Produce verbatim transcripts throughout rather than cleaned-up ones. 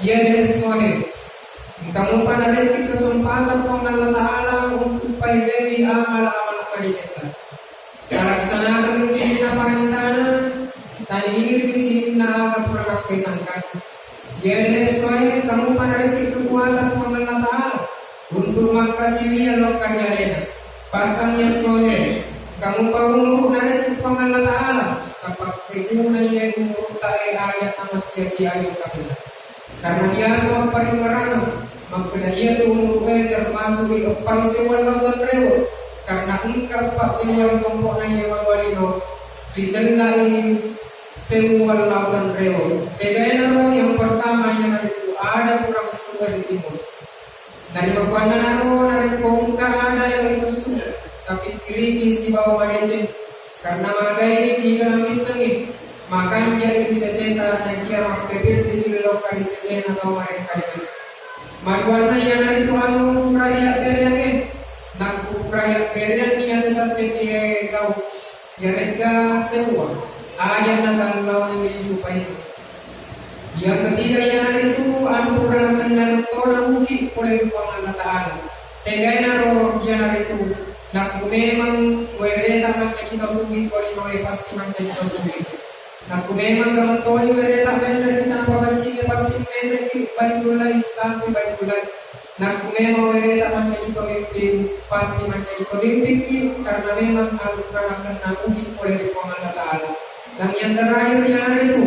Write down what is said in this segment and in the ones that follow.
Iya de' essoe, engka mupa narekki kesempatan Puang Allah Ta'ala untuk pailewi amala-amala madecetta. Talaksanakan sininna parentana, taniiri sininna aga pura nappaisangkanna. Iya de' essoe, engka mupa narekki kekuatan Puang Allah Ta'ala untuk makkasiwiang lao ri alena. Bahkan iya essoe, engka mupa umuru narekki Puang Allah Ta'ala, tapakkegunai iya umurutta e aja' namassia-sia jokka mella. Karena biasa mapparingngerang, makkeda iyatu umuru e termasuk ri eppa sewwa lao tenrewe, karena engka eppa sewwa ri tompo'na iya wali-walino, ritellai sewwa lao tenrewe. Tegaenaro yang pertama iyanaritu ada pura messuga ri timur. Narimakkuannanaro narekko engka ada yang ipessu, tapikkiriki sibawa madeceng, karena magai iga missengngi, makanjai ri seseta nakia mappepetti'i lokka ri sesena tau marekkalinga. Maduanna iyanaritu anu pura riabbereangnge, nakku pura riabbereanni iyatu tassekiae gau. Iyaregga sewwa, aja' natallau lisu paimeng. Yang ketiga iyanaritu anu pura nakenna mettona muki pole ri Puang Allah Ta'ala. Tegaenaro iyanaritu, nakku memang wereta mancaji tau sugi ko linoe pasti mancaji tau sugi. Nakku memang gamettoni wereta menre ri tanpa mancinge pasti menreki Baitullah sampai Baitullah. Nakku memang wereta mancaji pemimpin, pasti mancaji pemimpinki, karena memang anu pura nakenna muki pole ri Puang Allah Ta'ala. Dan yang terakhir iyanaritu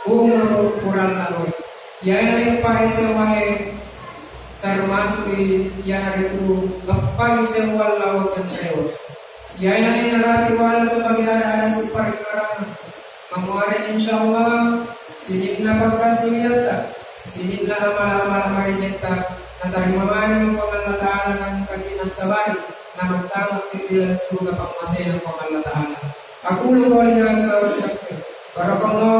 umur pura laloe. Iyana eppa sewwae termasuk iyanaritu eppa sewwa lao tenrewe. Iyana narapi wala sebagai ada-ada sipparingngerang. Mamuare insyaallah sininna pakkasiwiatta, sininna amala-amala madecetta natarima manenni Puang Allah Ta'ala, naengkaki nassabari namattama ri laleng suruga pammasena Puang Allah Ta'ala. Aqulu qouli hadza wa astaghfir. Barakallahu